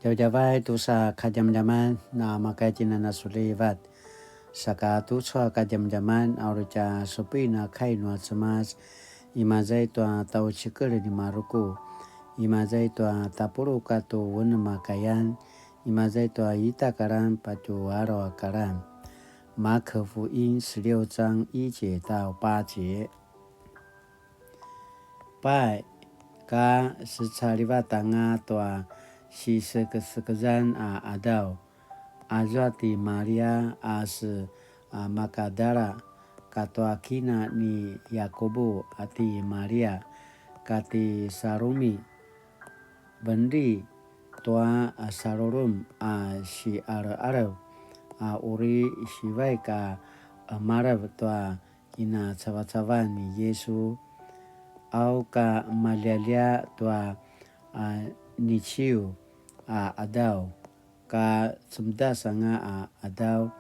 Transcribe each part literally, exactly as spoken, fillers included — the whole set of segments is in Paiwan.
Djavadjavay tusa kadjamadjaman, na makaitjinan a sulivat. Saka tucu a kadjamadjaman, a uri tja supuin a kai nua Cemas, imaza i tua tjaucikel ni Maruku, imaza i tua tapuluq katua unem a kayan, imaza i tua ita a karan patje alu a karan. 馬可福音十六章一節到八節。 Pai, ka secalivat anga tua sisekesekezan a qadaw, azua ti Maria a se a Makadala, katua kina ni Yakubu a ti Maria, kati Salumi, veneli tua a salulum a siqaleqalev a uri sivaik a qemalev tua kinacavacavan ni Yisu, au ka maljialjia tua a niciu a qadaw, ka cemedas anga a qadaw,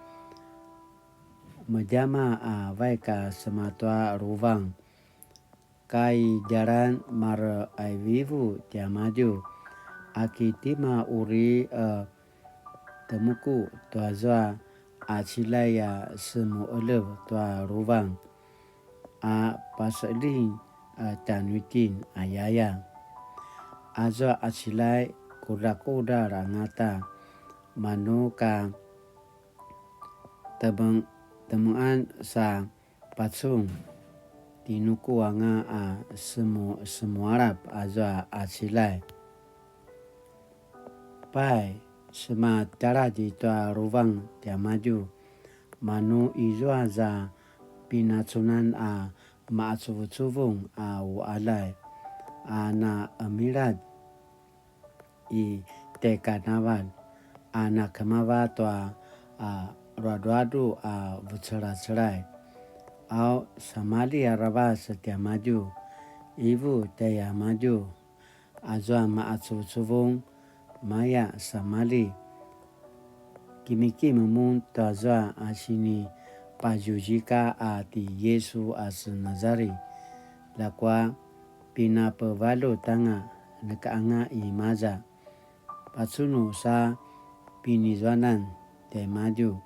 medjama a vaik a sema tua luvang, ka i djalan mareqaivivu tiamadju, a ki tima uri a temuku tuazua a qaciljay a semuqelev tua luvang a paseqeljing a tjanuitjen, ayaya. Azua a qaciljay kudrakudral angata, manu ka temeng-, temengan sa pacun, tinuku anga a semu-, semualap azua a qaciljay. Pai, sema tjaladj i tua luvang tiamadju, manu izua za pinacunan a maqacuvucuvung a uqaljay, a na qemiladj i tjaikanavalj, a na kemava tua a ruadruadru a vucelacelay. Au, samalji aravac tiamadju, ivu tjaiamadju, azua maqacuvucuvung, maya samalji. Kimikim mun tuazua a sinipazuzika a ti Yisu a se Nazari, ljakua pinapevaljut anga, neka anga imaza. Pacunu sa pinizuanan tjaimadju.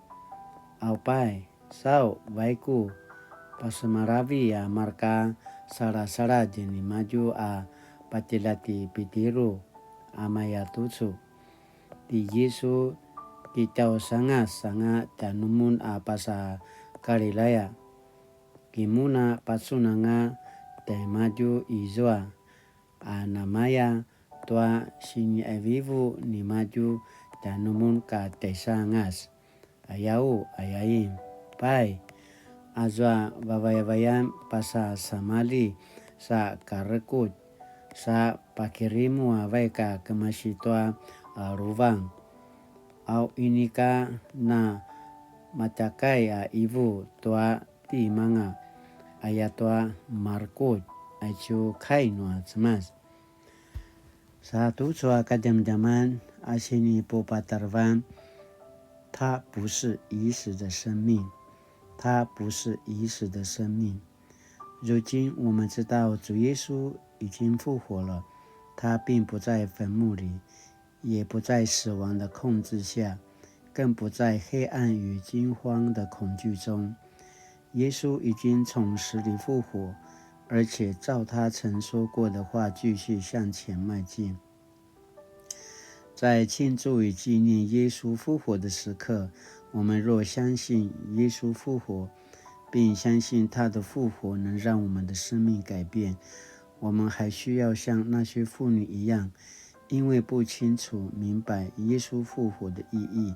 Au pai, sau, vaiku, pasemalavi a marka salasaladj nimadju a patjilja ti Pitiru, a maya tucu. Ti Yisu, kitjausangas anga tjanumun a pasa Galilaya. Kimuna pacun anga tjaimadju izua, a namaya tua siniqaivivu nimadju tjanumun ka tjaisangas. Ayau, ayain, pai, azua vavayavayan pasa samalji sa karekutj, sa pakirimu a vaik a kemasi tua a luvang. Au inika na matjakay a ivu tua timanga, ayatua marekutj, aicu kai nua Cemas. Sa tucu a kadjamadjaman a sinipupatarevan, 他不是已死的生命，他不是已死的生命。如今我们知道主耶稣已经复活了，他并不在坟墓里，也不在死亡的控制下，更不在黑暗与惊慌的恐惧中。耶稣已经从死里复活，而且照他曾说过的话继续向前迈进。在庆祝与纪念耶稣复活的时刻，我们若相信耶稣复活，并相信他的复活能让我们的生命改变，我们还需要像那些妇女一样，因为不清楚明白耶稣复活的意义，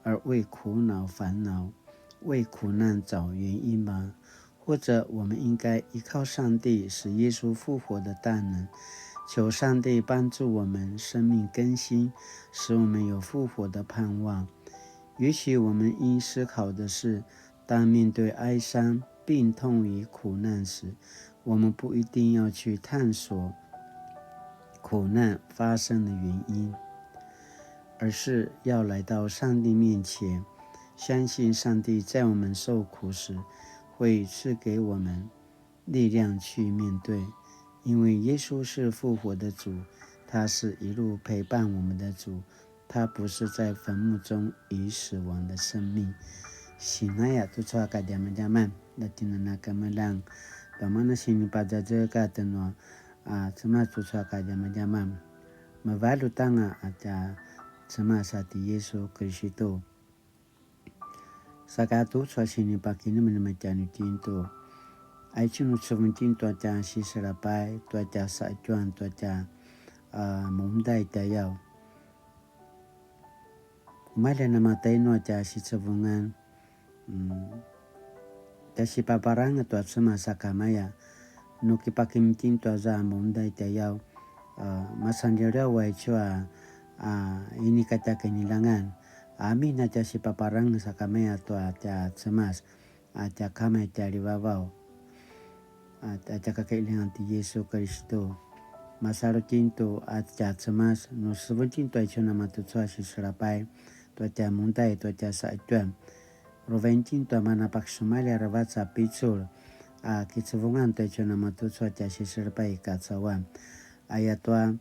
而为苦恼烦恼，为苦难找原因吗？或者我们应该依靠上帝使耶稣复活的大能，求上帝帮助我们生命更新，使我们有复活的盼望。也许我们应思考的是，当面对哀伤、病痛与苦难时，我们不一定要去探索苦难发生的原因，而是要来到上帝面前，相信上帝在我们受苦时会赐给我们力量去面对，因为耶稣是复活的主，他是一路陪伴我们的主，他不是在坟墓中已死亡的生命。Sinaya tucu a kadjamadjaman, latinana kemeljang, tua mana sinipazazekatj nua a Cemas tucu a kadjamadjaman. Mevaljut anga a tja Cemas a ti Yesu Kiristu. Saka tucu a sinipakinemenem tjanuitjen tu, aicu nu cevung itjen tua tja siselapay, tua tja saqetjuan, tua tja, a, mundai tjayaw. Kumalji a namatainu a tja sicevungan, mm, tja sipaparangez tua Cemas sakamaya, nu kipakim itjen tua za mundai tjayaw, a, masanliawliaw aicu a, a, inika tja kineljangan. Amin a tja sipaparangez sakamaya tua tja Cemas, a tja Kama i tjaljivavaw, a, a tja kakailingan ti Yesu Kiristu. Masalu itjen tu a tja Cemas, nu sevung itjen tua aicu namatucu a siselapay, tua tja mundai, tua tja saqetjuan. Ruvain itjen tua mana pakisumalji aravac a picul, a kicevungan tua aicu namatucu a tja siselapay i kacauan. Ayatua,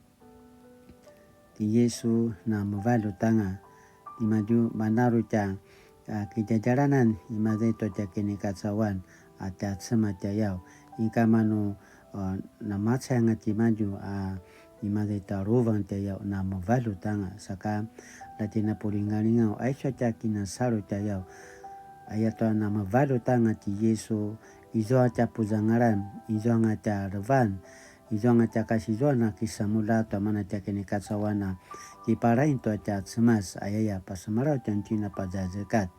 ti Yesu na mevaljut anga, timadju manaru tja, a, kidjadjalanan imaza i tua tja kinikacauan, a tja Cemas tjayaw. Inika manu, a, namacay anga timadju, a, imaza i tua ruvang tjayaw na mevaljut anga, saka latjina pulingalingaw, aicu a tja kinasalu tjayaw. Ayatua na mevaljut anga ti Yesu, izua tja puzangalan, izua anga tja levan, izua anga tja kasizuan a kisamulja tua mana tja kinikacauan a kiparain tua tja Cemas, ayaya pasemalaw tjanuitjen a pazazekatj.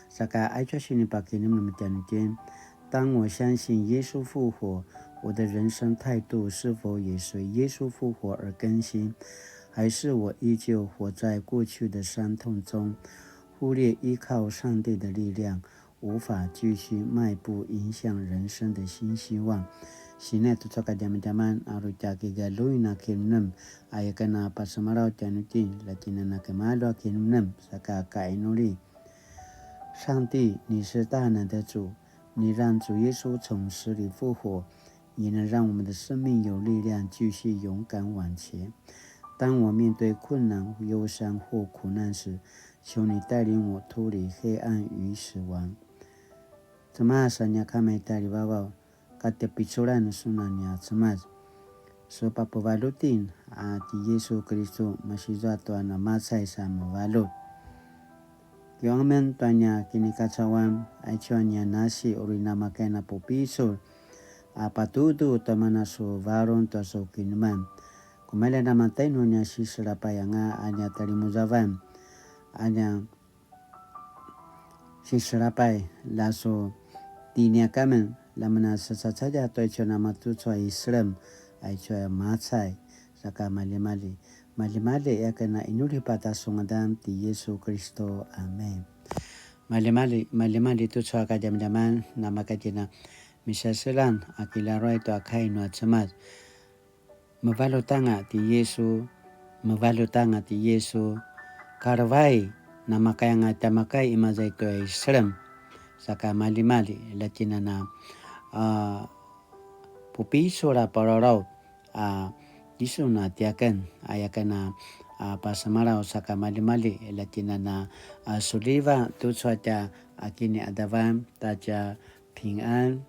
Saka aicu a sinipakinemenem tjanuitjen, 当我相信耶稣复活，我的人生态度是否也随耶稣复活而更新？还是我依旧活在过去的伤痛中，忽略依靠上帝的力量，无法继续迈步，迎向人生的新希望？Sinaya tucu a kadjamadjaman, aru tja kigaluin a kinemnem, aya ken a pasemalaw tjanuitjen, latjinana kemalu a kinemnem, saka kainuli. 上帝，你是大能的主，你让主耶稣从死里复活，也能让我们的生命有力量继续勇敢往前。当我面对困难、忧伤或苦难时，求你带领我脱离黑暗与死亡。Cemas a nia Kama i tjaljivavaw, katjapiculan sun a nia Cemas. Su papuvaljutin a ti Yesu Kiristu, masizua tua namacay sa mevaljut. Kiuangamen tua nia kinikacauan, aicu a nia nasi uri namakay na pupicul, a patudu tua mana su varung tua su kinemnem. Kumalji a namatainu nia siselapay anga a nia talimuzavan, a nia siselapay, la su tiniak amen, la mena sacacalja tua aicu a namatucu a iselem, aicu a macay, saka maljimalji. Maljimalji, aya ken a inuli pata su ngadan ti Yesu Kiristu. Amen. Maljimalji, maljimalji tucu a kadjamadjaman, namakatjina misaselan a kilaruay tua kai nua Cemas. Mevaljut anga ti Yesu, mevaljut anga ti Yesu, kalevai, namakay anga tjamakay imaza i tua iselem, saka maljimalji, latjinana, a, pupicul a palalaut, a, Yesu na tiaken, aya ken a, a, pasemalaw saka maljimalji, latjinana, a, suliva tucu a tja, a, kiniadavan, ta tja 平安,